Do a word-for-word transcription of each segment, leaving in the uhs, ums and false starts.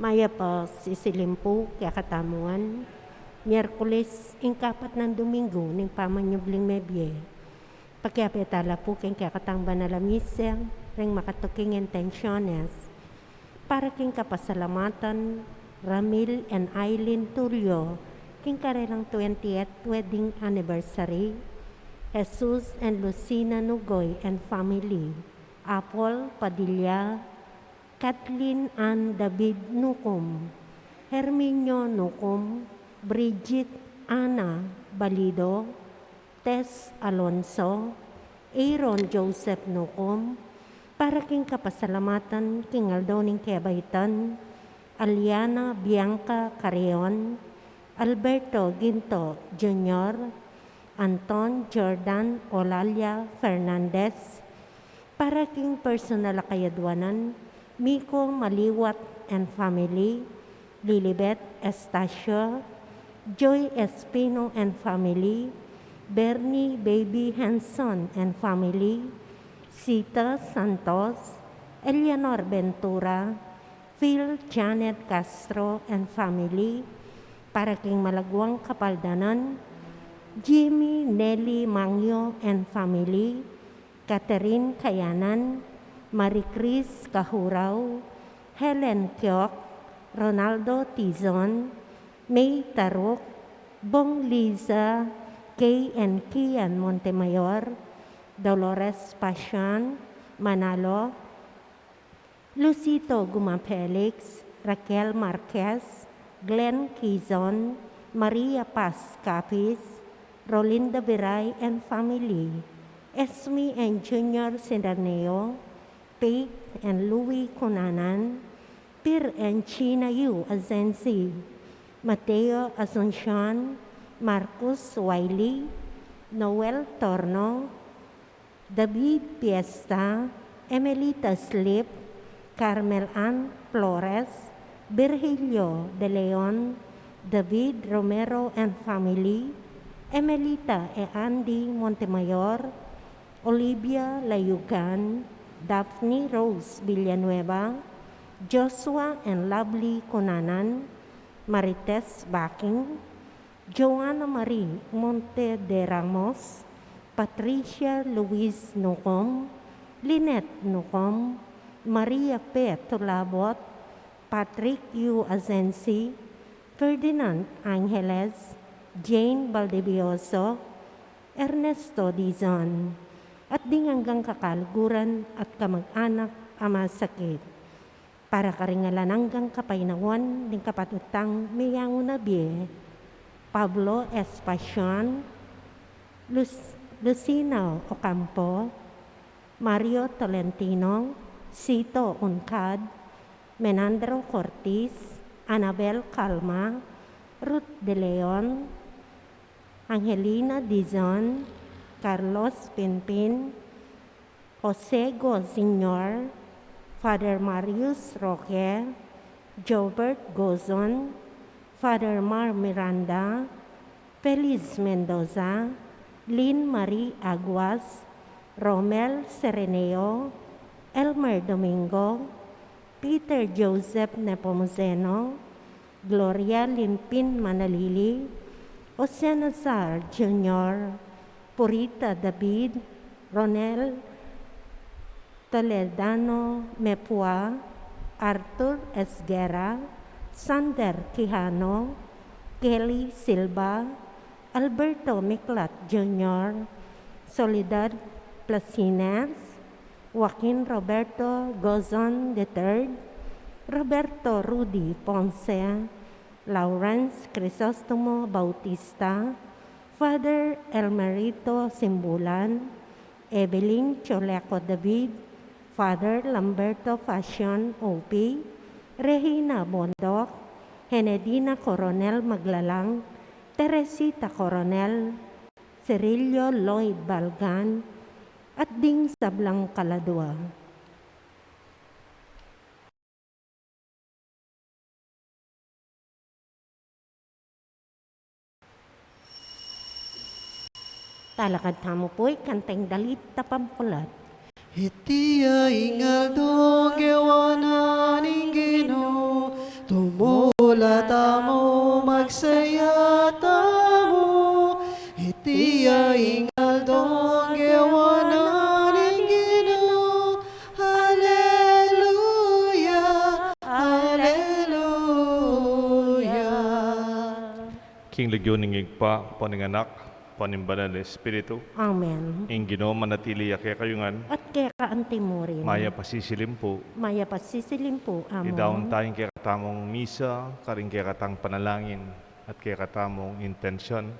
Mayap a sisilim pu kekatamu ngan. Miyerkules, ing kapat nang Dominggu ning pamanyubling mebie. Pakiabe tala pu king kekatang banal a misa, ring makatuking intensiones. Para king kapasalamatan Ramil and Aileen Tulio, king karelang twentieth wedding anniversary, Jesus and Lucina Nugoy and family, Apple Padilla, Kathleen Ann David Nucum, Herminio Nucum, Bridget Ana Balido, Tess Alonso, Aaron Joseph Nucum, para king kapasalamatan king aldo ning kebaitan, Aliana Bianca Carreon, Alberto Ginto Junior, Anton Jordan Olalia Fernandez, para king personal a kayadwanan, Miko Maliwat and family, Lilibet Estacio, Joy Espino and family, Bernie Baby Henson and family, Sita Santos, Eleanor Ventura, Phil Janet Castro and family, para king malaguang kapaldanan, Jimmy Nelly Mangyo and family, Catherine Kayanan, Marie Chris Kahurao, Helen Kiok, Ronaldo Tizon, May Taruk, Bong Liza, Kay and Kian Montemayor, Dolores Pasian Manalo, Lucito Guma Felix, Raquel Marquez, Glenn Quizon, Maria Paz Capis, Rolinda Viray and family, Esme and Junior Sindaneo, Faith and Louis Cunanan, Pir and China Yu Azensi, Mateo Asuncion, Marcus Wiley, Noel Torno, David Fiesta, Emelita Slip, Carmel Ann Flores, Virgilio De Leon, David Romero and family, Emelita e Andy Montemayor, Olivia Layugan, Daphne Rose Villanueva, Joshua and Lovely Cunanan, Marites Baking, Joanna Marie Monte de Ramos, Patricia Luis Nucom, Lynette Nucom, Maria P. Tulabot, Patrick U. Azensi, Ferdinand Angeles, Jane Valdivioso, Ernesto Dizon, at ding anggang kakaluguran at kamag-anak a masakit. Para karing alang anggang kapainawan ning kapatutang miyang unabie, Pablo Espacion, Lus-, Lucina Ocampo, Mario Tolentino, Sito Uncad, Menandro Cortis, Anabel Calma, Ruth De Leon, Angelina Dizon, Carlos Pinpin, Jose Go Senior, Father Marius Roque, Gilbert Gozon, Father Mar Miranda, Feliz Mendoza, Lynn Marie Aguas, Romel Sereneo, Elmer Domingo, Peter Joseph Nepomuceno, Gloria Limpin Manalili, Jose Nazar Junior, Purita David, Ronel Toledano Mepua, Arthur Esguerra, Sander Quijano, Kelly Silva, Alberto Miklat Junior, Soledad Plasines, Joaquin Roberto Gozon the third, Roberto Rudy Ponce, Lawrence Crisostomo Bautista, Father Elmerito Simbulan, Evelyn Choleco David, Father Lamberto Fashion O P, Regina Bondoc, Henedina Coronel Maglalang, Teresita Coronel, Cirillo Lloyd Balgan, at ding sablang kaladua. Talakad tamu pu ing kantang dalit a pampulat. Iti ya ing aldo gewa na ning Ginu, Saya tamu, iti ya ing aldong gewa na ning Ginu. Aleluya, aleluya. King lagyu ning Ibpa, ampo ning Anak, ampo ning Banal a Espiritu. Amen. Ing Ginu manatili ya kekayu ngan. At keka antimurin. Mayap a sisilimpu. Mayap a sisilimpu, Among. Idaun taya ing kekatamung misa, karing kekatang panalangin, at kekatamung intensyon,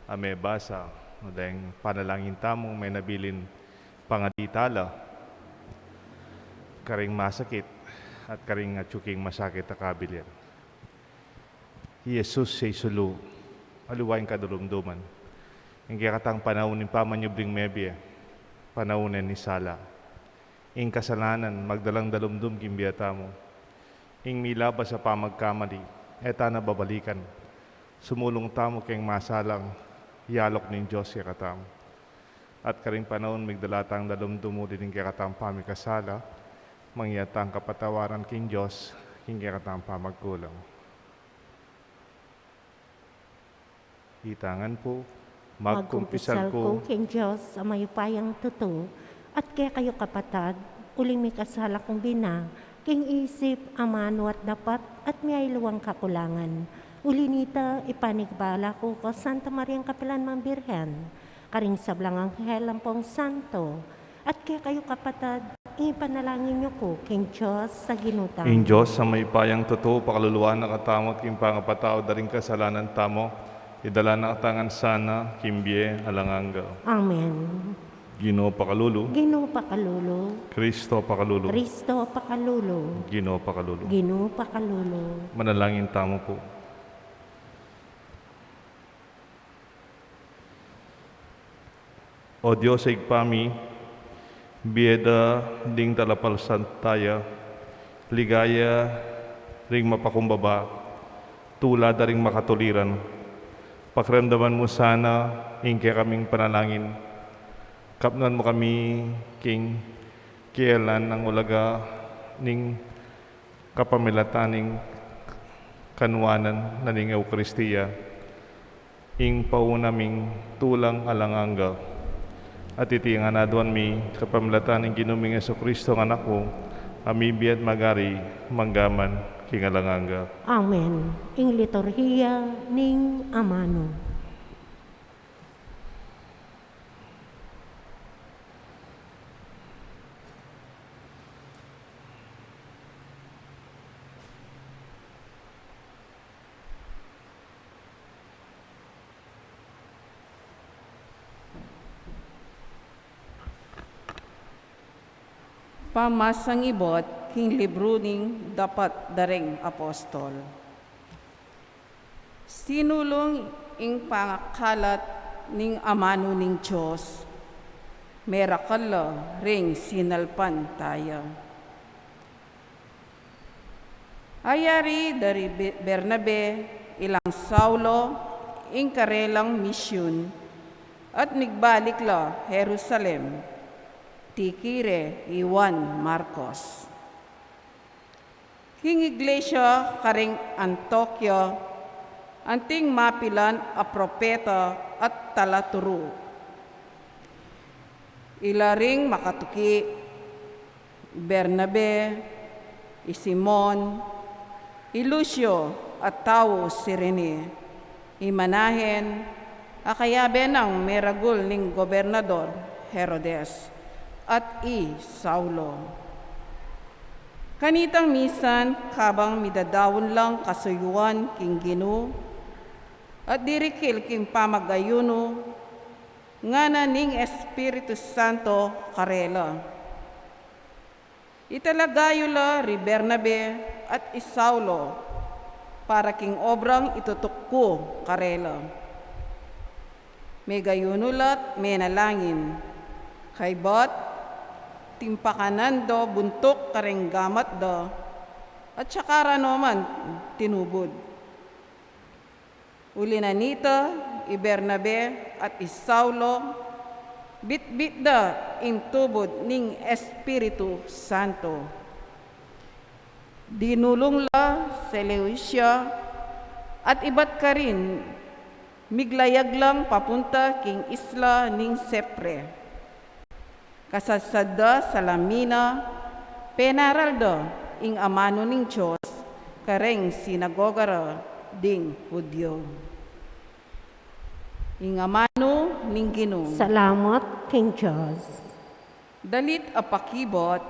a mebasa, no deng panalangin tamung menabilin pangadian tala, karing masakit, at karing atyu king masakit a kabilan. I Jesus ya i sulu, aliwa ing kadalumduman. Ing kekatang panaun ning pamanyubling mebie, panaun ning sala. Ing kasalanan, magdalang dalumdum king bie tamu. Ing milabas a pamagkamali, e ta na babalikan. Sumulung tamu king masalang yalok ning Dios kekatamu. At karing panaun migdala tang dalumdum uli ning kekatang pamikasala, mangya tang kapatawaran king Dios, king kekatang pamagkulang. Ita ngan pu, magkumpisal ku king Dios a mayupayang tutu, at kekayu kapatad, uling mikasala kung bina, king isip, amanu at dapat, at miyaliwang kakulangan. Uli nita, ipanibala ku kang Santa Mariang kapilan mang Birhen, karing sablang anghel ampong santo, at kekayu kapatad, ipanalangin yu ku king Dios a Ginu tamu. Ing Dios a mayupayang tutu, pakaluluan na katamu at king pangapatawad da ring kasalanan tamu, idala na katamu ngan sana king bie alang angga. Amen. Ginu pakalulu. Ginu pakalulu. Kristo pakalulu. Kristo pakalulu. Ginu pakalulu. Ginu pakalulu. Manalangin tamu pu. O Dios a Ibpa mi, bie da ding talapalsantaya, ligaya ring mapakumbaba, tula da ring makatuliran. Pakiramdaman mu sana ing kekaming panalangin. Kapnan mu kami king kealan nang ulaga ning kapamilatan ning kanuanan na ning Eukaristia, ing pauna ming tulang alang angga. At iti ngan aduan mi kapamilatan ning Ginu ming Jesucristo a Anak mu, a mibie at magari mangga man king alang angga. Amen. Ing liturhiya ning amanu. Pamasang ibot king libru ning Dapat da ring Apostol. Sinulung ing pangakalat ning amanu ning Dios, merakal la ring sinalpantaya. Ayari da ri Be-, Bernabe ilang Saulo ing karelang misyun, at migbalik la Jerusalem, tikire i Juan Marcos. King iglesia karing Antiokia, anting mapilan a propeta at talaturu. Ila ring makatuki, Bernabe, i Simon, i Lucio a tau Cirene, i Manahen, a kayabe nang meragul ning Gobernador Herodes, at i Saulo. Kanitang misan kabang midadaun lang kasuyuan king Ginu, at dirikil king pamag-ayunu, ngana ning Espiritu Santo karela. Italaga yu la ri Bernabe at i Saulo para king obrang itutuk ku karela. Megayunu la't menalangin, kaybat timpakanan da buntuk karing gamat da, at saka ra no man tinubud. Uli na nita, i Bernabe at i Saulo, bitbit da ing tubud ning Espiritu Santo. Dinulung la Seleucia, At ibat karin, miglayag lang papunta king isla ning Sipre. Kasadsadan da Salamina, penaral da ing amanu ning Dios kareng sinagoga ra ding Judio. Ing amanu ning Ginu. Salamat king Dios. Dalit a pakibot.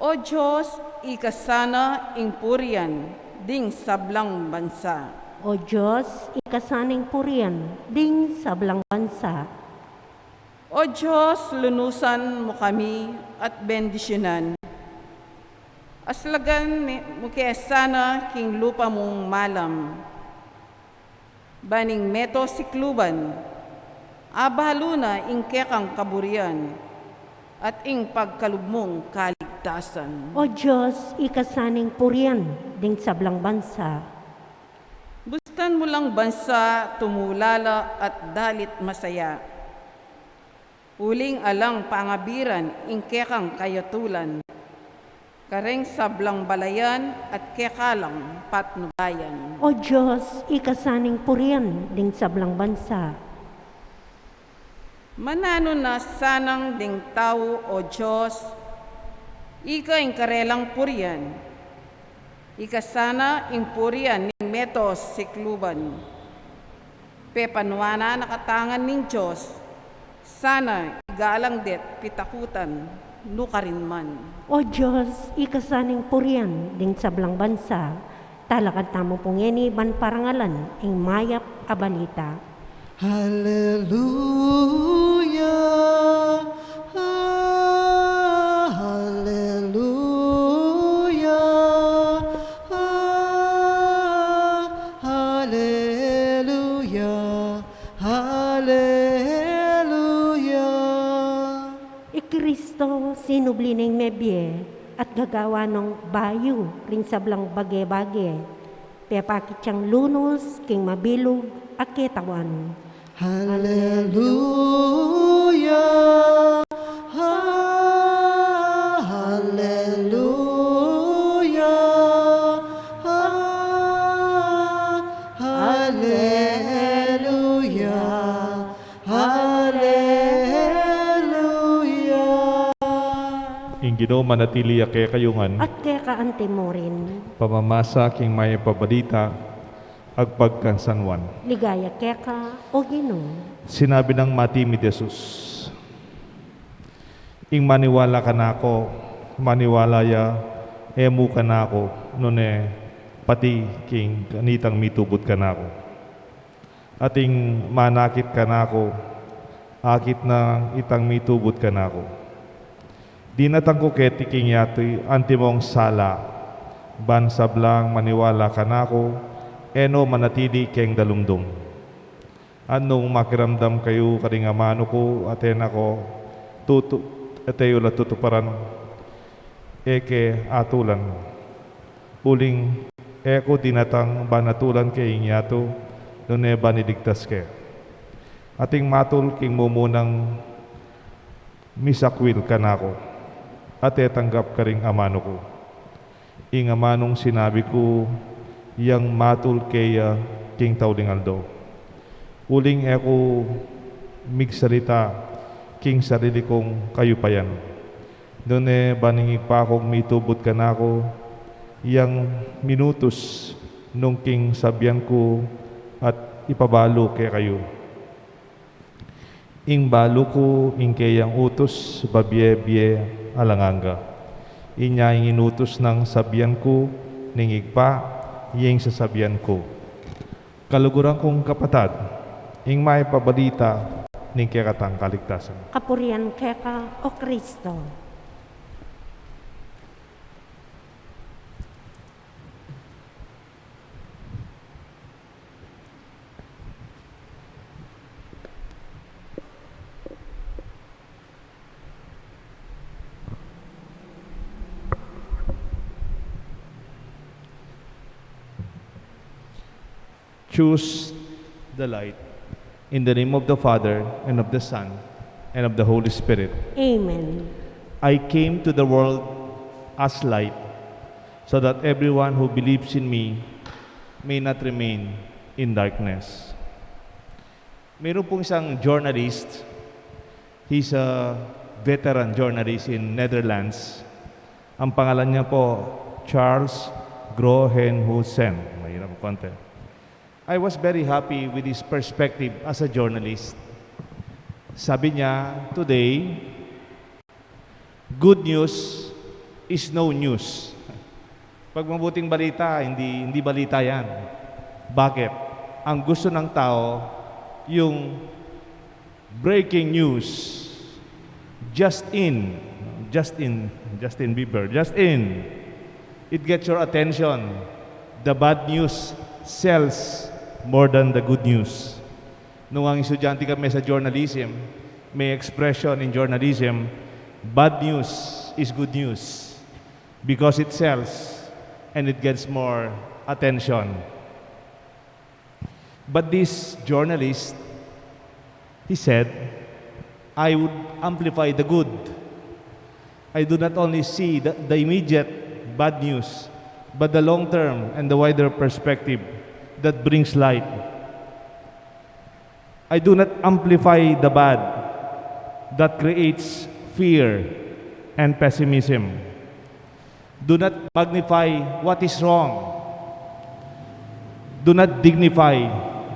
O Dios, ika sana ing purian ding sablang bansa. O Dios, ika sana ing purian ding sablang bansa. O Dios, lunusan mu kami at bendisyunan. Aslagan mi-, mu ke sana king lupa mung malam. Ban ing meto sikluban, abalu na ing kekang kaburian at ing pagkalub mung kaligtasan. O Dios, ika sana ing purian ding sablang bansa. Bustan mu lang bansa tumulala at dalit masaya. Uling alang pangabiran ing kekang kayatulan, kareng sablang balayan at kekalang patnubayan. O Dios, ika sana ing purian ding sablang bansa. Mananu na sanang ding tau, O Dios, ika ing karelang purian. Ika sana ing purian ning meto sikluban. Pepanuan na katangan ning Dios, sana igalang de't pitakutan, nukarin man. O Dios, ika sana ing purian ding sablang bansa, talakad tamu pu ngeni ban parangalan ing mayap a balita. Haleluya, haleluya, haleluya, haleluya. I Kristo, sinubli neng mebie at gagawan nong bayu ring sablang bage-bage, pepakit yang lunus king mabilug a ketawan. Haleluya, ha-, haleluya, ha-, haleluya, haleluya. Ing Ginu manatili ya kekayu ngan. At keka antimurin. Pamamasa king mayap a balita agpang kang San Juan. Ligaya keka, O Ginu. Sinabi nang matime i Jesus, ing maniwala kanaku, maniwala ya e mu kanaku, nune pati king kanitang mitubud kanaku. At ing manakit kanaku, akit na itang mitubud kanaku. Dinatang ku keti king yatu antimong sala, ban sablang maniwala kanaku, e no manatili keng dalumdum. At nung makiramdam kayu karing amanu ku, at e na ku tutu-, at e yu la tutuparan, e ke atulan. Uling e ku dinatang ban atulan ke ing yatu, nune ban iligtas ke. Ating matul king mumunang misakwil kanaku, at e tanggap karing amanu ku. Ing amanung sinabi ku, yang matul keya king tauling aldo. Uling e ku migsalita king sarili kung kayupayan. Nune ban ing Ibpa kung mitubud kanaku, yang minutus nung king sabian ku at ipabalu kekayu. Ing balu ku ing keyang utus, babie-bie alang angga. Inya ing inutus nang sabian ku ning Ibpa, ing sasabian ku. Kaluguran kung kapatad, ing mayap a balita ning kekatang kaligtasan. Kapurian keka, O Kristo. Choose the light. In the name of the Father, and of the Son, and of the Holy Spirit. Amen. I came to the world as light, so that everyone who believes in me may not remain in darkness. Meron pong isang journalist, he's a veteran journalist in Netherlands. Ang pangalan niya po, Charles Groenhusen. Mahirap ang konti. I was very happy with his perspective as a journalist. Sabi niya, today, good news is no news. Pag mabuting balita, hindi, hindi balita yan. Bakit? Ang gusto ng tao, yung breaking news, just in, just in, Justin Bieber, just in, it gets your attention. The bad news sells more than the good news. Nung ang estudyante kami sa journalism, may expression in journalism, bad news is good news because it sells and it gets more attention. But this journalist, he said, I would amplify the good. I do not only see the, the immediate bad news, but the long term and the wider perspective that brings light. I do not amplify the bad that creates fear and pessimism. Do not magnify what is wrong. Do not dignify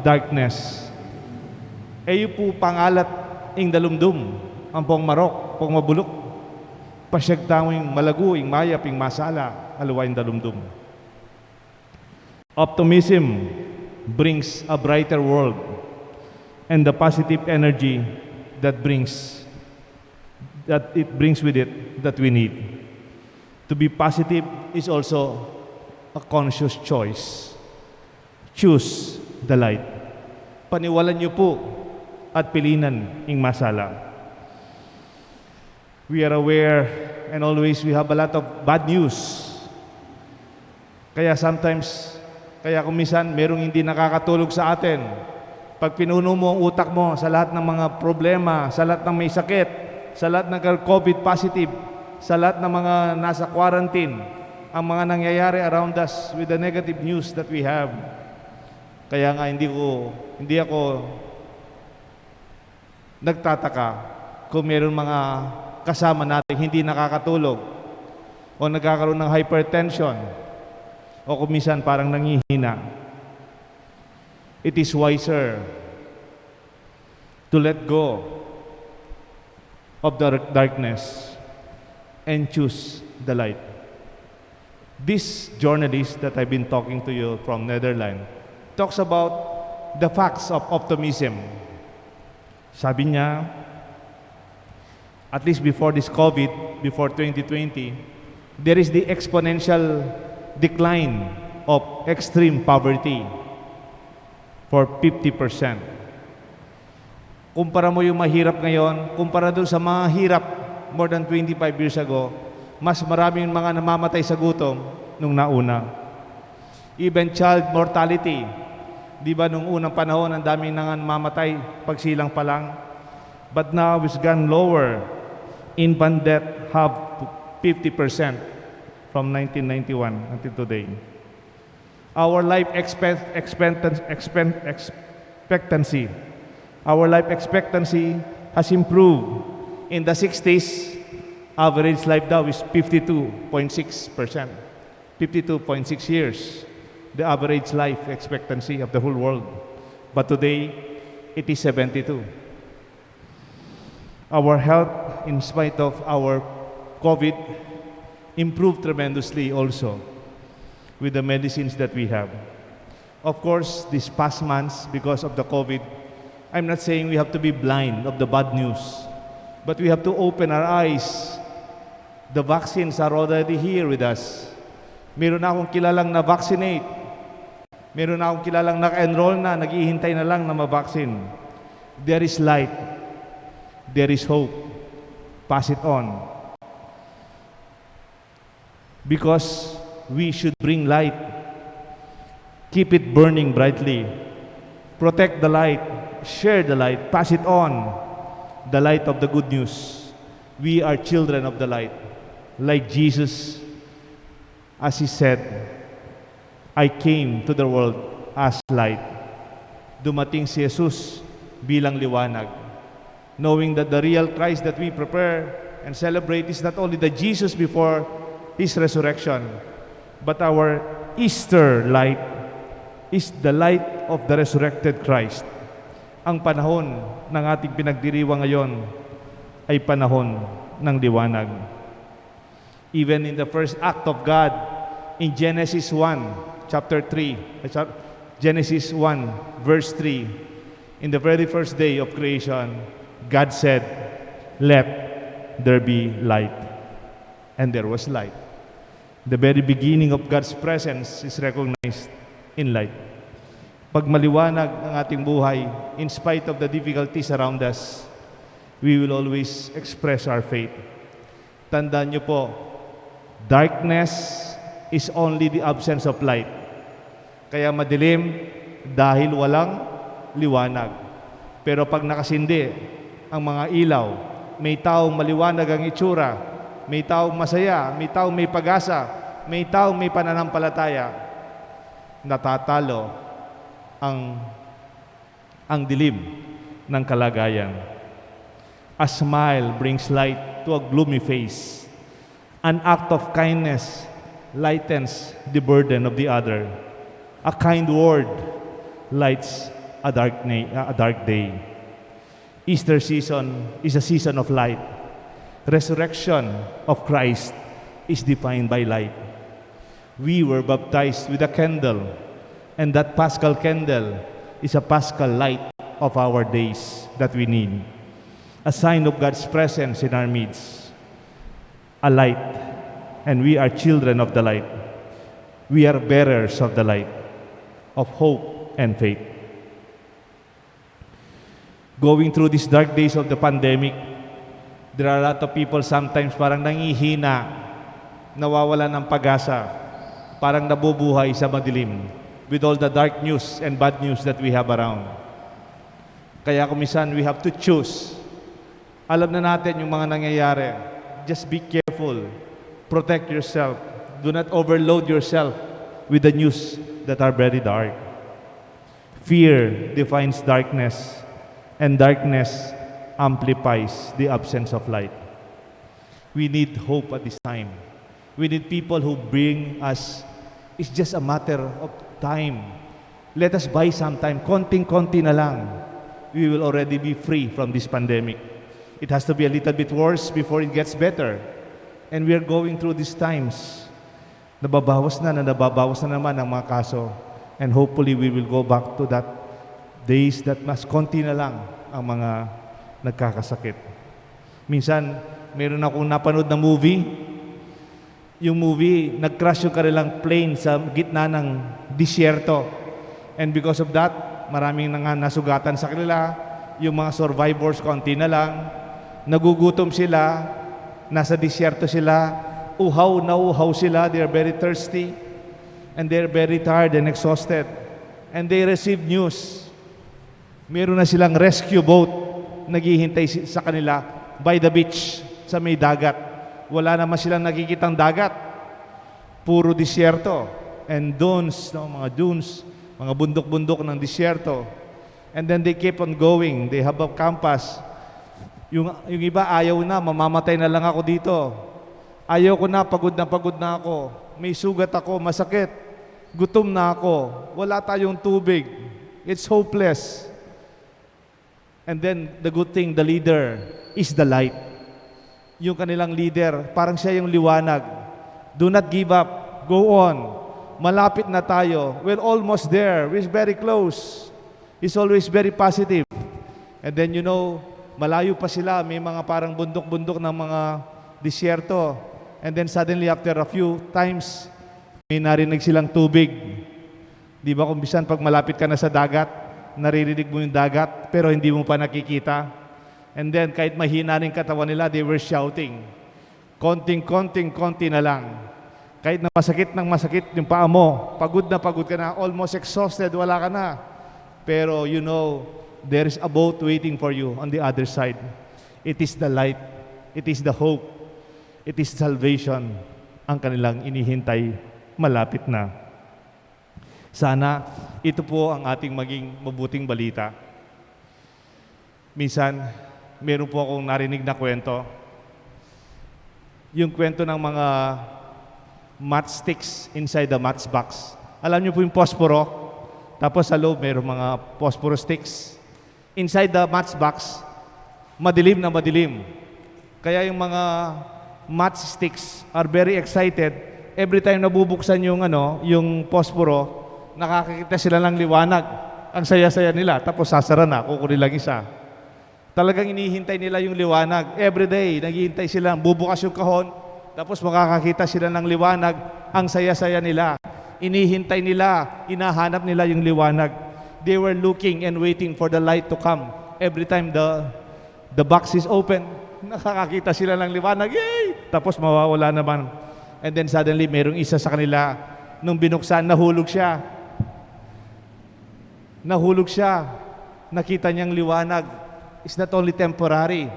darkness. E yu pu pangalat ing dalumdum, ampong marok, ampong mabuluk. Pasyag tamu ing malagu, ing mayap, ing masala, aliwa ing dalumdum. Optimism brings a brighter world and the positive energy that brings that it brings with it that we need. To be positive is also a conscious choice. Choose the light. Paniwalan yu pu at pilinan ing masala. We are aware and always we have a lot of bad news. Kaya sometimes, kaya kung minsan merong hindi nakakatulog sa atin. Pag pinuno mo ang utak mo sa lahat ng mga problema, sa lahat ng may sakit, sa lahat ng COVID positive, sa lahat ng mga nasa quarantine, ang mga nangyayari around us with the negative news that we have. Kaya nga hindi ko, hindi ako nagtataka kung meron mga kasama natin hindi nakakatulog o nagkakaroon ng hypertension o kung minsan parang nangihina. It is wiser to let go of the darkness and choose the light. This journalist that I've been talking to you from Netherlands talks about the facts of optimism. Sabi niya, at least before this COVID, before twenty twenty, there is the exponential decline of extreme poverty for fifty percent. Kumpara mo yung mahirap ngayon, kumpara doon sa mahirap more than twenty-five years ago, mas maraming mga namamatay sa gutom nung nauna. Even child mortality, di ba nung unang panahon ang daming namamatay pagsilang pa lang? But now it's gone lower. Infant death have fifty percent from nineteen ninety-one until today. Our life expect, expectancy, expect, expectancy. Our life expectancy has improved. In the sixties, average life daw is fifty-two point six percent. Fifty-two point six years, the average life expectancy of the whole world. But today, it is seventy-two. Our health, in spite of our COVID, improved tremendously also with the medicines that we have. Of course, these past months, because of the COVID, I'm not saying we have to be blind of the bad news, but we have to open our eyes. The vaccines are already here with us. Meron akong kilalang na-vaccinate. Meron akong kilalang naka-enroll na, naghihintay na lang na ma-vaccine. There is light. There is hope. Pass it on. Because we should bring light. Keep it burning brightly. Protect the light. Share the light. Pass it on. The light of the good news. We are children of the light. Like Jesus, as he said, "I came to the world as light." Dumating si Jesus bilang liwanag. Knowing that the real Christ that we prepare and celebrate is not only the Jesus before His resurrection, but our Easter light is the light of the resurrected Christ. Ang panahon ng ating pinagdiriwang ngayon ay panahon ng liwanag. Even in the first act of God, in Genesis one, chapter three, uh, chap-, Genesis one, verse three, in the very first day of creation, God said, "Let there be light." And there was light. The very beginning of God's presence is recognized in light. Pag maliwanag ang ating buhay, in spite of the difficulties around us, we will always express our faith. Tandaan niyo po, darkness is only the absence of light. Kaya madilim dahil walang liwanag. Pero pag nakasindi ang mga ilaw, may taong maliwanag ang itsura, may taong masaya, may taong may pag-asa, may taong may pananampalataya, natatalo ang, ang dilim ng kalagayan. A smile brings light to a gloomy face. An act of kindness lightens the burden of the other. A kind word lights a dark, na- a dark day. Easter season is a season of light. Resurrection of Christ is defined by light. We were baptized with a candle, and that paschal candle is a paschal light of our days that we need. A sign of God's presence in our midst. A light, and we are children of the light. We are bearers of the light, of hope and faith. Going through these dark days of the pandemic, there are a lot of people sometimes parang nangihina, nawawalan ng pag-asa, parang nabubuhay sa madilim with all the dark news and bad news that we have around. Kaya kung minsan, we have to choose. Alam na natin yung mga nangyayari. Just be careful. Protect yourself. Do not overload yourself with the news that are very dark. Fear defines darkness, and darkness amplifies the absence of light. We need hope at this time. We need people who bring us. It's just a matter of time. Let us buy some time. Konting-konti na lang. We will already be free from this pandemic. It has to be a little bit worse before it gets better. And we are going through these times. Nababawas na, na nababawas na naman ang mga kaso. And hopefully, we will go back to that days that mas konti na lang ang mga nagkakasakit. Minsan, meron akong napanood na movie. Yung movie, nag-crash yung kanilang plane sa gitna ng disyerto. And because of that, maraming nang-, nasugatan sa kanila. Yung mga survivors, konti na lang. Nagugutom sila, nasa disyerto sila, uhaw na uhaw sila, they are very thirsty, and they are very tired and exhausted. And they receive news. Meron na silang rescue boat naghihintay si-, sa kanila by the beach, sa may dagat. Wala naman silang nakikitang dagat. Puro disyerto and dunes, no? Mga dunes, mga bundok-bundok ng disyerto. And then they keep on going. They have a compass. Yung, yung iba, "Ayaw na, mamamatay na lang ako dito. Ayaw ko na, pagod na pagod na ako. May sugat ako, masakit. Gutom na ako. Wala tayong tubig. It's hopeless." And then, the good thing, the leader is the light. Yung kanilang leader, parang siya yung liwanag. "Do not give up. Go on. Malapit na tayo. We're almost there. We're very close." He's always very positive. And then, you know, malayo pa sila, may mga parang bundok-bundok ng mga disyerto. And then suddenly, after a few times, may narinig silang tubig. Di ba, kung bisan pag malapit ka na sa dagat, naririnig mo yung dagat, pero hindi mo pa nakikita. And then, kahit mahina na yung katawan nila, they were shouting. Konting, konting, konti na lang. Kahit na masakit ng masakit yung paa mo, pagod na pagod ka na, almost exhausted, wala ka na. Pero, you know, there is a boat waiting for you on the other side. It is the light. It is the hope. It is salvation. Ang kanilang inihintay, malapit na. Sana ito po ang ating maging mabuting balita. Minsan, meron po akong narinig na kwento. Yung kwento ng mga matchsticks inside the matchbox. Alam niyo po yung posporo? Tapos sa loob, merong mga posporo sticks. Inside the matchbox, madilim na madilim. Kaya yung mga matchsticks are very excited. Every time nabubuksan yung, ano, yung posporo, nakakakita sila ng liwanag. Ang saya-saya nila. Tapos sasara na, kukunin lang isa. Talagang inihintay nila yung liwanag. Every day, naghihintay sila. Bubukas yung kahon, tapos makakakita sila ng liwanag. Ang saya-saya nila. Inihintay nila, hinahanap nila yung liwanag. They were looking and waiting for the light to come. Every time the, the box is open, nakakakita sila ng liwanag. Yay! Tapos mawawala naman. And then suddenly, merong isa sa kanila, nung binuksan, nahulog siya. Nahulog siya. Nakita niyang liwanag. It's not only temporary.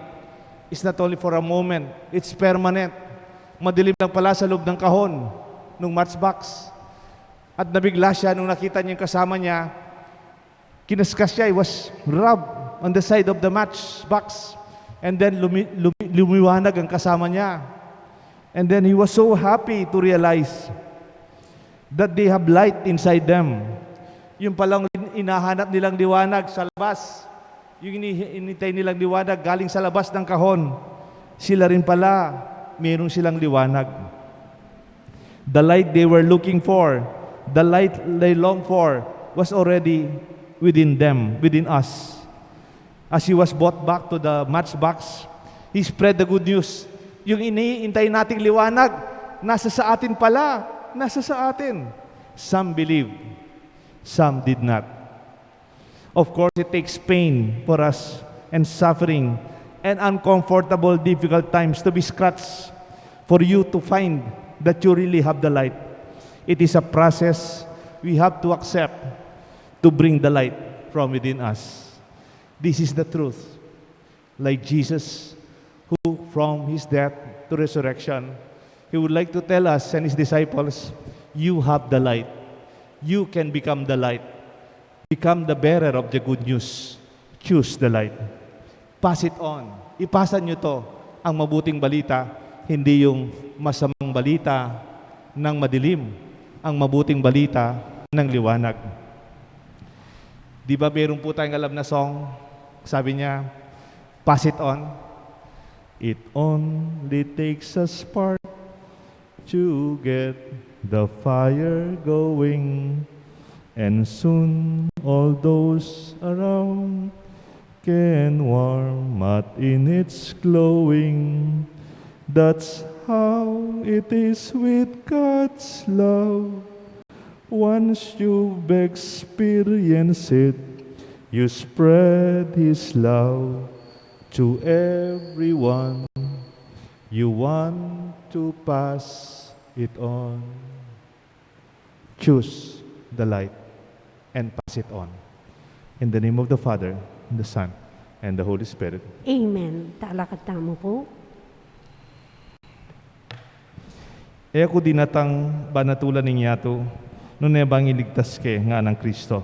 It's not only for a moment. It's permanent. Madilim lang pala sa loob ng kahon, nung matchbox. At nabigla siya nung nakita niya yung kasama niya. Kinaskas siya. He was rubbed on the side of the matchbox. And then lumi-, lumi-, lumiwanag ang kasama niya. And then he was so happy to realize that they have light inside them. Yung palang in-, inahanap nilang liwanag sa labas, yung ini-, inintay nilang liwanag galing sa labas ng kahon, sila rin pala, meron silang liwanag. The light they were looking for, the light they long for, was already within them, within us. As he was brought back to the matchbox, he spread the good news. Yung iniintay nating liwanag, nasa sa atin pala, nasa sa atin. Some believed, some did not. Of course, it takes pain for us and suffering and uncomfortable, difficult times to be scratched for you to find that you really have the light. It is a process we have to accept to bring the light from within us. This is the truth. Like Jesus, who from his death to resurrection, he would like to tell us and his disciples, you have the light. You can become the light. Become the bearer of the good news. Choose the light. Pass it on. Ipasa niyo to, ang mabuting balita, hindi yung masamang balita ng madilim, ang mabuting balita ng liwanag. Di ba meron po tayong alam na song? Sabi niya, pass it on. It only takes a spark to get the fire going. And soon all those around can warm at in its glowing. That's how it is with God's love. Once you've experienced it, you spread His love to everyone you want to pass it on. Choose the light and pass it on. In the name of the Father, and the Son, and the Holy Spirit. Amen. Talakad tamu po. E ku dinatang banatulan ing yatu, nune bang iligtas ke, ngana nang Kristo.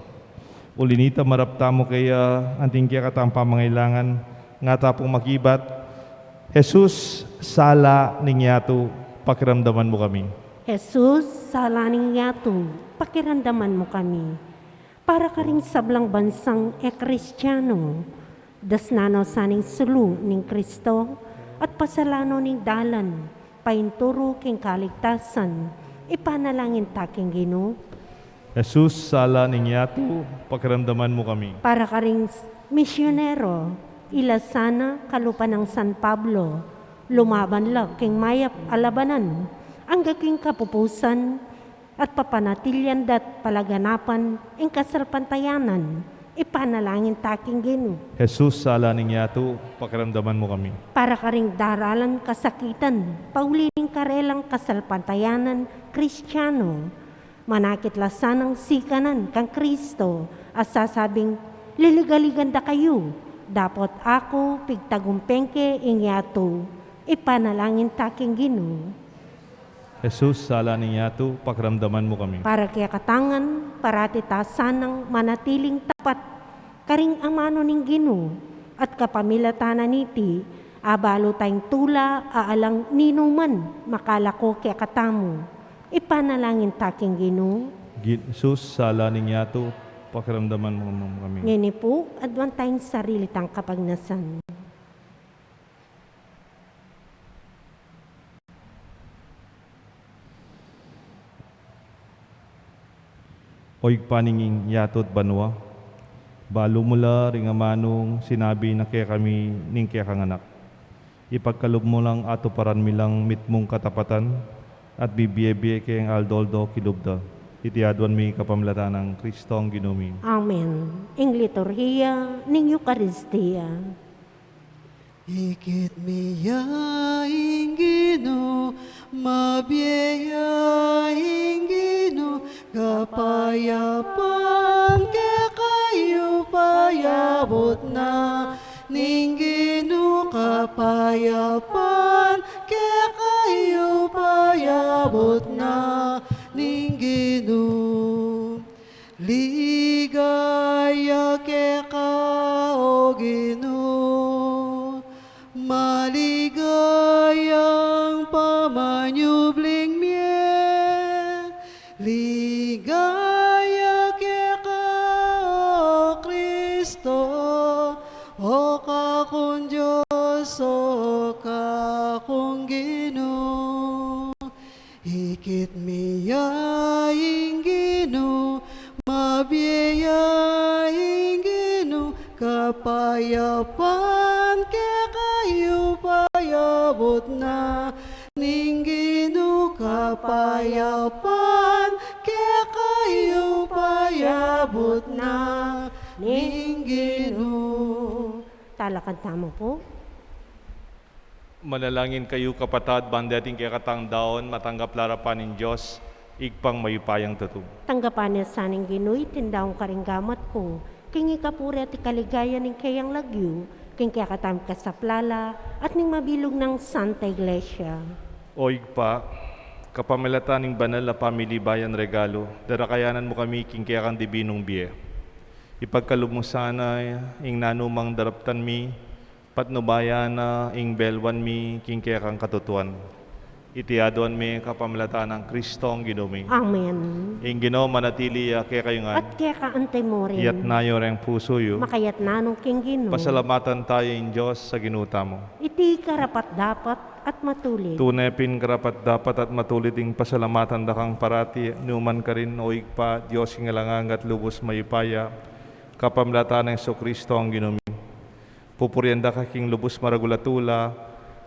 Uli na nita, marap tamu keya, anting kekatang pamangailangan, ngana ta pung makibat, Jesus, sala ning yatu, pakiramdaman mu kami. Jesus, sala ning yatu, pakiramdaman mu kami. Para karing sablang bansang e Kristiano, dasnan no sa ning sulu ning Kristo, at pasalan no ning dalan paintulu king kaligtasan, ipanalangin ta king Ginu. Jesus, sala ning yatu, pakiramdaman mu kami. Para karing s-, misyonero, ila sana kalupa nang San Pablo, lumaban la king mayap a labanan, angga king kapupusan, at papanatilian da't palaganapan ing kasalpantayanan, ipanalangin ta king Ginu. Jesus, sala ning yatu, pakiramdaman mu kami. Para karing daralan kasakitan, pauli ning karelang kasalpantayanan Kristiano, manakit la sanang sikanan kang Kristo, a sasabing, liligaligan da kayu, dapot aku pigtagumpeng ke ing yatu, ipanalangin ta king Ginu. Jesus, sala ning yatu, pakiramdaman mu kami. Para kekatang ngan, parati ta sanang manatiling tapat karing amanu ning Ginu, at kapamilatan na niti, abalu tang tula a alang ninuman makalako kekatamu. Ipanalangin ta king Ginu. Jesus, sala ning yatu, pakiramdaman mu kami. Ngeni pu, aduan tang sarili tang kapagnasan. O Ibpa ning yatu at banua, balu mu la ring amanung sinabi na kekami ning kekang anak. Ipagkalub mu lang atuparan mi lang mitmung katapatan at bibie-bie keng aldo-aldo king lub da. Iti aduan mi kapamilatan nang Kristong Ginu mi. Amen. Ing liturhiya ning Eukaristia. Ikit mi ya ing Ginu, mabie ya ing Ginu, kapayapan kekayu payabut na ning Ginu, kapayapan kekayu payabut na ning Ginu. Ligaya keka, O Ginu, maligayang pamanyubling mie. Ligaya keka, O Kristo, O kakung Dios, O kakung Ginu. Ikit mi ya ing Ginu, mabie ya ing Ginu, kapayapan kekayu payabut na ning Ginu, kapayapan kekayu payabut na ning Ginu. Talakad tamu pu. Manalangin kayu, kapatad, ban deting kekatang daun matanggap la arapan ning Dios, Ibpang mayupayang tutu. Tanggapan na sa ning Ginu iting daun karing gamat ku, king ikapuri at ikaligaya ning keyang lagyu, king kekatamung kasaplalan at ning mabilug nang Santa Iglesia. O Ibpa, kapamilatan ning banal a pamilibayan regalu, darakayanan mu kami king kekang dibinung bie. Ipagkalub mu sana ing nanumang daraptan mi, patnubayan na ing belwan mi king kekang katutuan. Iti aduan mi kapamilatan nang Kristong Ginu mi. Amen. Ing Ginu manatili ya kekayu ngan. At keka anti mu rin. Iyatna yu reng pusu yu. Makayatna no king Ginu. Pasalamatan taya ing Dios a Ginu tamu. Iti karapat-dapat at matulid. Tune pin karapat-dapat at matulid ing pasalamatan da kang parati, nukarin man, O Ibpa, Dios king alang angga at lubus mayupaya, kapamilatan nang Jesucristo a Ginu mi. Pupurian da ka king lubus maragul a tula,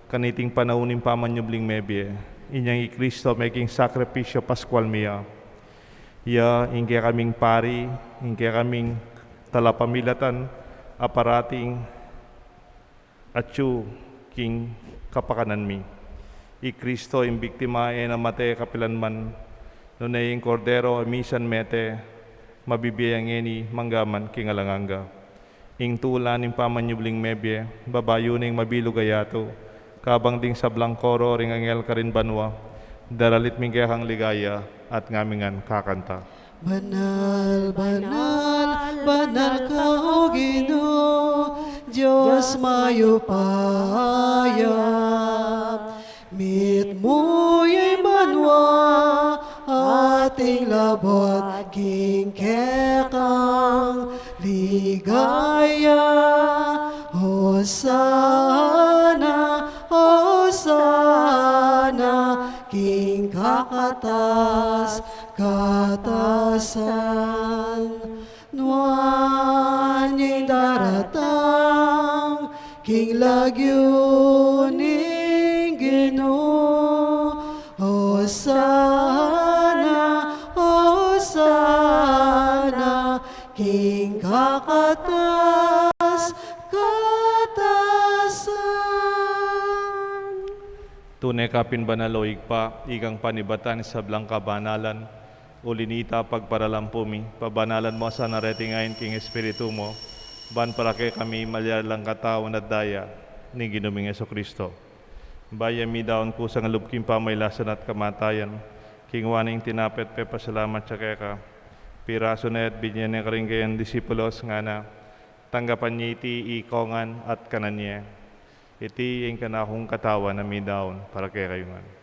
kaniting panaun ning pamanyubling mebie. Inyang i Kristo meging sakripisyu Paskual mi ya. Iya ing kekaming pari, ing kekaming talapamilatan, a parating atyu king kapakanan mi. I Kristo ing biktima, e na mate kapilan man, nune ing Kordero a misan mete, mabibie ya ngeni mangga man king alang angga. Ing tula ning pamanyubling mebie, babayu ning mabilug a yatu, kabang ding sablang koro ring anghel karin banua, daralit mi ing kekang ligaya, at ngami ngan kakanta. Banal, banal, banal ka, O Ginu, Dios mayupaya. Mitmu ya ing banua, at ing labot king kekang ligaya. Hosana, Hosana, king kakatas-katasan. Nuan ya ing daratang king lagyu ning Ginu. Hosana, Hosana, king kakatas-katasan. Tune ka pin banal, O Ibpa, ikang panibatan ning sablang kabanalan, uli nita pagparalampu mi, pabanalan mu sana reting ain king Espiritu mu, ban para kekami malyari lang katawan at daya ning Ginu ming Jesucristo. Bayu ya midaun kusang lub king pamailasan at kamatayan, kinua ne ing tinape at pepasalamat ya keka, pirasu ne at binye ne karing kayang disipulos, ngana: Tanggapan ye iti ikong ngan at kanan ye. Iti ing kanakung katawan a midaun para kekayu ngan.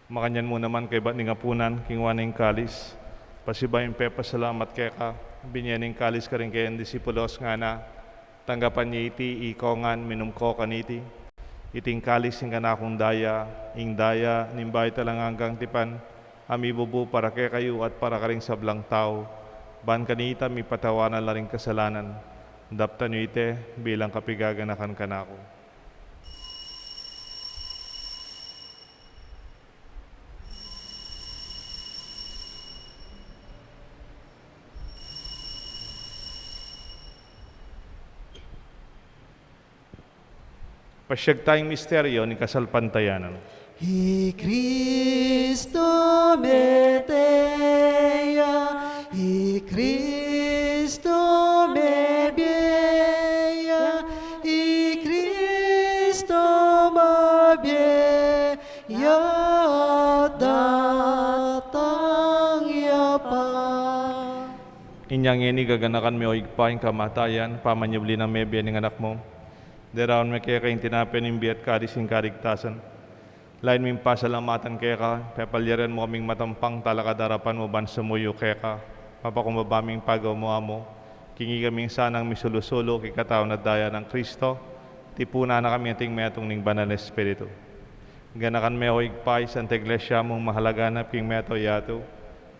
Makanyan mu naman kaybat ning apunan, kinua ne ing kalis, pasibayu ing pepasalamat keka, binye ne ing kalis karing kayang disipulos, ngana: Tanggapan ye iti ikong ngan, minum ko kaniti. Iti ing kalis ning kanakung daya, ing daya ning bayu at alang anggang tipan, a mibubu para kekayu at para karing sablang tau, ban kanita mipatawaran la ring kasalanan. Daptan yu iti bilang kapaganakan kanaku. Pasiag taya ing misteryo ning kasalpantayanan. I Kristu mete ya, i Kristu mebie ya, i Kristu mabie ya, datang ya pa. Inya ngeni gaganakan mi, o Ibpa, ing kamatayan, pamanyubli nang mebie ning Anak mu. Daraun mi keka ing tinape ning bie at kalis ning kaligtasan. Lalu ming pasalamatan keka, pepalyarin mu kaming matampang talakad arapan mu ban sumuyu keka, mapakumbaba ming pagamu-amu, king ikaming sanang misulu-sulu king katawan at daya nang Kristo, tipunan na kami ating metung ning Banal Espiritu. Ganakan me, o Ibpa, ing Santa Iglesia mung mahalaganap king meto yatu,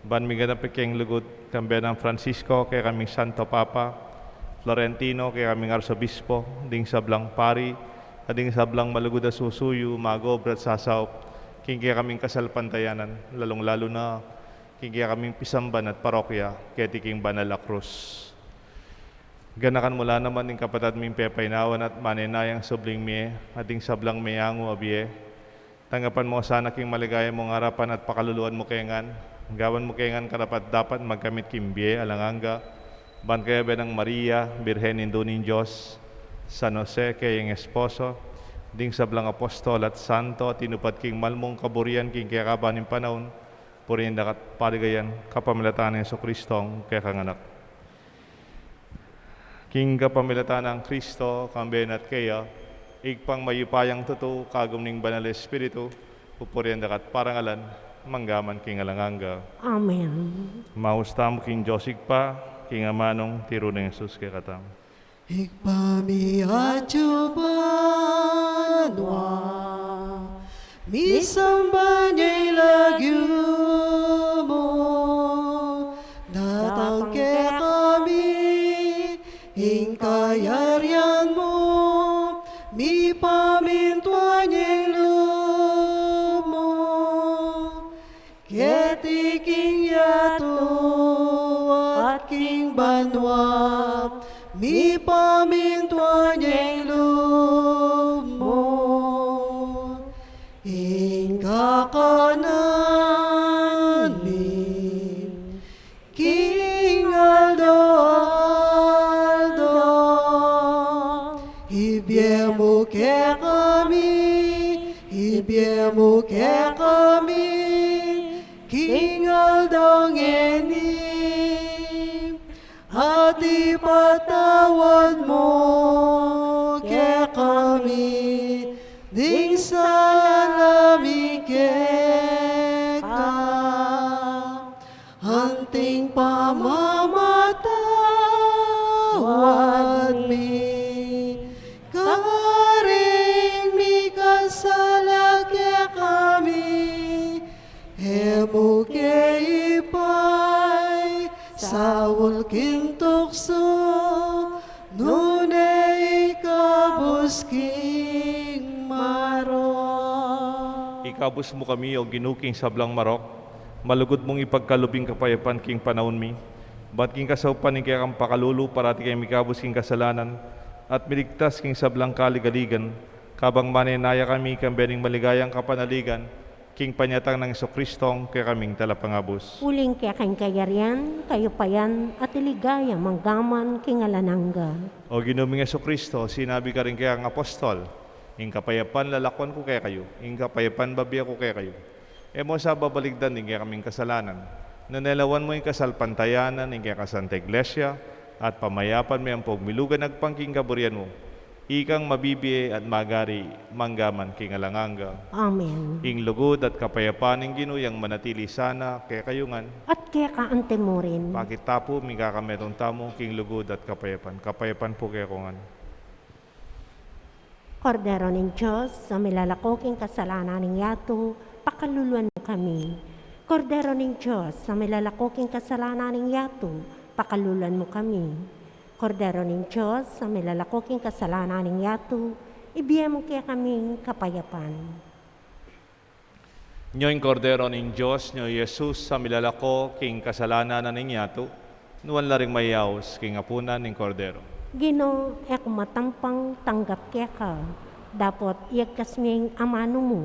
ban miganap ing kayang lugud, kambe nang Francisco, kekaming Santo Papa, Florentino, kekaming Arsobispo, ding sablang pari, at ding sablang malugud a susuyu, mag-obra at sasaup king kekaming kasalpantayanan, lalung-lalu na king kekaming pisamban at parokya keti king banal a krus. Ganakan mu la naman ding kapatad ming pepainawan at manenayang subling mie, at ding sablang meangu a bie. Tanggapan mu la sana king maligaya mung arapan at pakaluluan mu ke ngan. Gawan mu ke ngan karapat-dapat magkamit king bie alang angga, ban kayabe nang Maria, Birhen Indu ning Dios, San Jose, kayang esposo, ding sablang apostol at santo a tinupad king mal mung kaburian king kekaban ning panaun, purian daka at paligayan, kapamilatan nang Jesucristong kekang Anak. King kapamilatan nang Kristo, kambe na at keya, Ibpang mayupayang tutu, kagum ning Banal Espiritu, pupurian daka at parangalan, mangga man king alang angga. Amen. Maus tamu king Dios Ibpa, king amanung tiru nang Jesus kekatamu. Ibpa mi atsu banua, misamban ya ing lagyu mu, datang kekami ing kayarian mu, mipamintuan ya ing lub mu, keti king yatu at king banua, mipamintuan ya ing lub mu. Ing kakanan mi king aldo-aldo, ibie mu kekami, ibie mu kekami, king aldo ngeni, at ipatawad mu kekami ding sala mi keka, anting pamamatawad mi karing mikasala kekami, e mu ke ipaisaul king tuksu, nune ikabus king marok. Ikabus mu kami, O Ginu, king sablang marok, malugud mung ipagkalub ing kapayapan king panaun mi, ban king kasaupan ning kekang pakalulu parati kaming mikabus king kasalanan, at miligtas king sablang kaligaligan, Kabang manenaya kami kambe ning maligayang kapanaligan, king panyatang nang Jesucristo, kekaming talapangabus. Uling keka ing kayarian, kayupayan, at ligaya, manggaman, king alang angga. O Ginu ming Jesucristo, sinabi karing kekang apostol, ing kapayapan lalakwan ku kekayu, ing kapayapan bibie ku kekayu. E mu sa babalikdan ding kekaming kasalanan, nune lawan mu ing kasalpantayanan ning kekang Santa Iglesia, at pamayapan me ampong milugan agpang king kaburian mu. Ikang mabibie at magari manggaman king alang angga. Amen. Ing lugud at kapayapan ning Ginu yang manatili sana kekayu ngan. At keka antimurin. Pakit ta pu ing kakametung tamu king lugud at kapayapan. Kapayapan pu kekongan. Kordero ning Dios, a milalako king kasalanan ning yatu, pakaluluan mu kami. Kordero ning Dios, a milalako king kasalanan ning yatu, pakaluluan mu kami. Kordero ning Dios, a milalako king kasalanan ning yatu, ibie mu kekaming kapayapan. Nyo ing Kordero ning Dios, nyo i Jesus, a milalako king kasalanan ning yatu, nuan la ring mayaus king apunan ning Kordero. Ginu, e ku matampang tanggap keka, dapot iyagkas me ing amanu mu,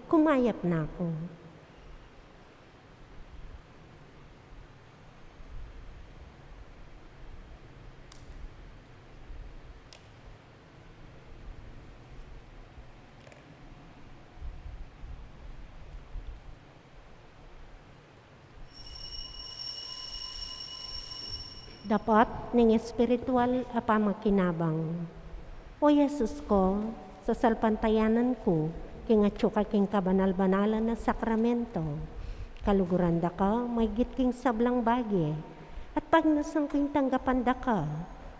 kumayap na ku. Dapot ning espiritual a pamakinabang. O Jesus ku, sasalpantayanan ku king atyu ka king kabanal-banalan a sakramento. Kaluguran da ka maigit king sablang bage, at pagnasan ku ing tanggapan da ka.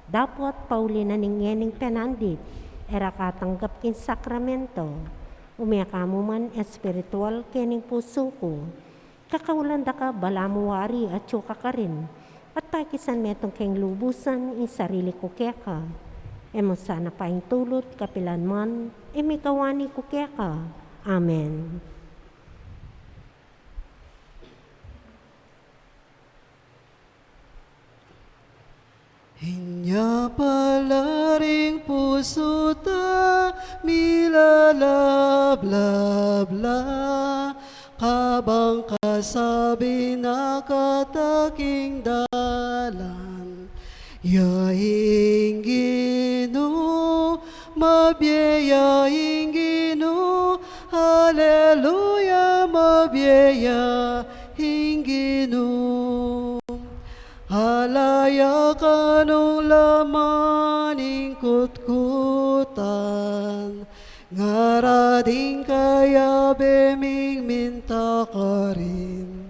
Dapot pauli na ning ngening penandit, e ra ka tanggap king sakramento. Ume ka mu man espiritual kening pusu ku. Kakaulan da ka balamu wari atyu ka karin, at pakisan metung keng lubusan ing sarili ku keka. E mu sana paintulut kapilan man ing mikawani ku keka. Amen. Inya pala ring pusu ta milalablab la, kabang kasabi na kata king dalan. Ya ing Ginu, mabie ya ing Ginu, Aleluya, mabie ya ing Ginu. Ala ya kanung laman ning kutkutan, ngara ding kayabe ming minta karin.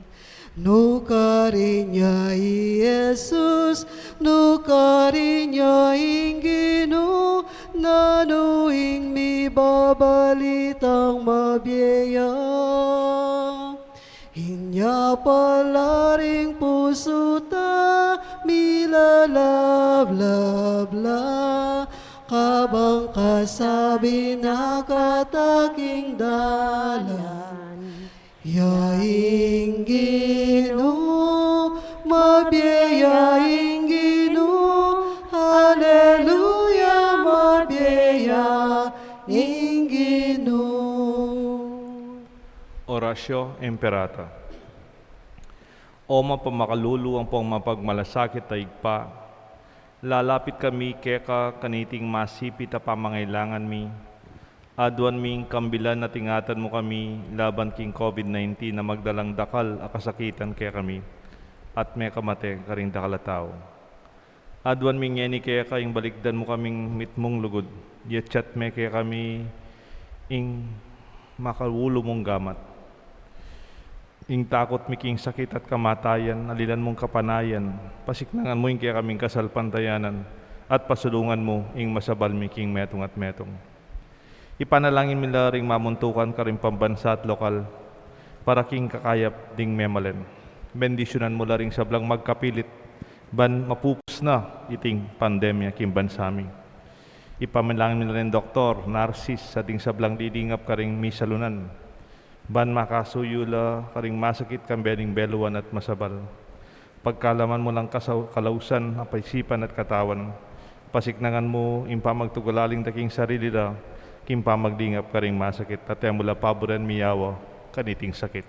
Nukarin ya i Jesus, nukarin ya ing Ginu, nanu ing mibabalitang mabie ya. Inya pala ring pusu ta milalablab la, kabang kasabi na kata king dalan. Ya ing Ginu, mabie ya ing Ginu, Aleluya, mabie ya ing Ginu. Oratio Imperata. O mapamakalulu ampong mapagmalasakit a Ibpa, lalapit kami keka kaniting masipit a pamangailangan mi. Aduan ming kambilan at ingatan mu kami laban king COVID nineteen a magdalang dakal a kasakitan kekami at mekamate karing dakal a tau. Aduan mi ngeni keka ing balikdan mu kaming mitmung lugud, yatyat me kekami ing makaulu mung gamat. Ing takut mi king sakit at kamatayan, alilan mung kapanayan, pasiknangan mu ing kekaming kasalpantayanan, at pasulungan mu ing masabal mi king metung at metung. Ipanalangin mi la ring mamuntukan karing pambansa at lokal, para king kakayap ding memalen. Bendisyunan mu la ring sablang magkapilit, ban mapupus na iting pandemya king bansa mi. Ipanalangin mi la ring doktor, narsis, at ding sablang didingap karing misalunan, ban makasuyu la karing masakit kambe ning beluan at masabal. Pagkalaman mu lang kasaw-, kalausan a kaisipan at katawan. Pasiknangan mu ing pamagtugalaling da king sarili da, king pamaglingap karing masakit, at e mu la paburen miyawa kaniting sakit.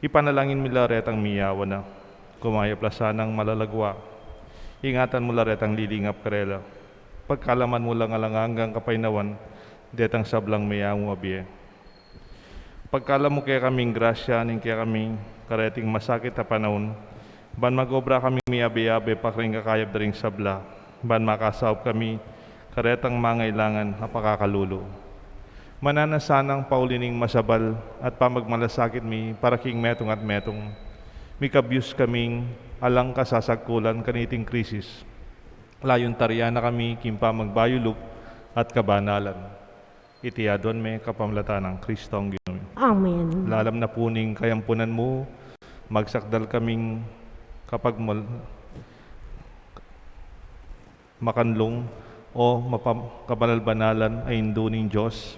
Ipanalangin mi la retang miyawa na. Kumayap la sanang malalagwa. Ingatan mu la retang lilingap karela. Pagkalaman mu lang alang anggang kapaynawan detang sablang meyamu a bie. Pagkalam mu kekaming grasya ning kekaming kareting masakit a panaun, ban mag-obra kaming miyabe-yabe pa karing kakayap da ring sabla, ban makasaup kami karetang mangailangan a pakakalulu. Mananu sanang pauli ning masabal at pamagmalasakit mi para king metung at metung, mikabyus kaming alang kasasagkulan kaniting krisis. Layun tarian na kami king pamagbayulub at kabanalan. Iti aduan mi kapamilatan nang Kristong Ginu mi. Amen. Lalam na pu ning kayampunan mu, magsakdal kaming kapagmal-, makanlung, o mapam-, kabanal-banalan a Indu ning Dios.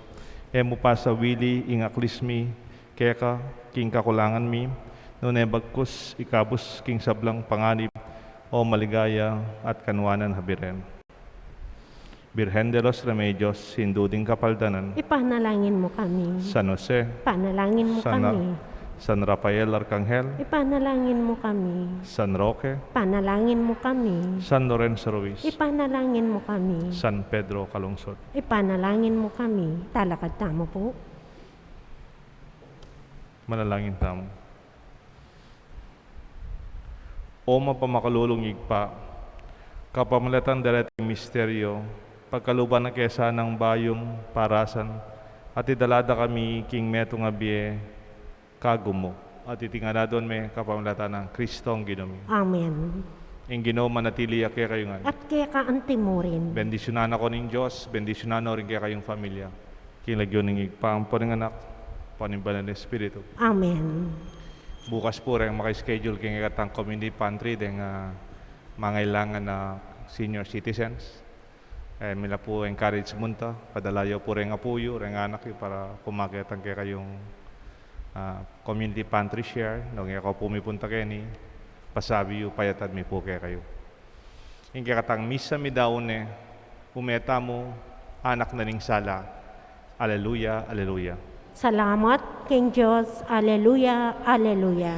E mu pasawili ing aklis mi keka king kakulangan mi, nune bagkus ikabus king sablang panganib o maligaya at kanwanan habiren. Birhen de los Remedios, Indu ding Kapaldanan. Ipanalangin mu kami. San Jose. Ipanalangin mu San, kami. San Rafael Arkanghel. Ipanalangin mu kami. San Roque. Ipanalangin mu kami. San Lorenzo Ruiz. Ipanalangin mu kami. San Pedro Calungsod. Ipanalangin mu kami. Talakad tamu pu. Manalangin tamu. O mapamakalulung Ibpa, kapamilatan dereting misteryo, pagkaluban na ke sanang bayung parasan, at idala da kami king metung a bie kagum mu, at iti ngan aduan mi kapamilatan nang Kristong Ginu mi. Amen. Ing Ginu manatili ya kekayu ngan. At keka anti mu rin. Bendisyunan na ko ning Dios, bendisyunan no rin kekayung familia. King lagyu ning Ibpa, ampo ning Anak, ampo ning Banal a Espiritu. Amen. Bukas pu reng maka-schedule king kekatang community pantry deng, ah, mangailangan a senior citizens. E, mi la pu encourage munta, padala yu pu reng apu yu, reng anak yu para kumaketang kekayung, ah, community pantry share, nung e ko pu mipunta keni, pasabi yu, payatad mi pu kekayu. Ing kekatang misa midaun ne, ume tamu, anak na ning sala. Aleluya, aleluya. Salamat king Dios, aleluya, aleluya.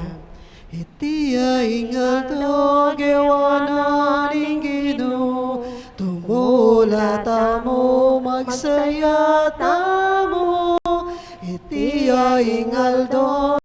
Iti ya ing aldo a gewa na ning Ginu, tumula tamu, magsaya tamu. Iti ya ing aldo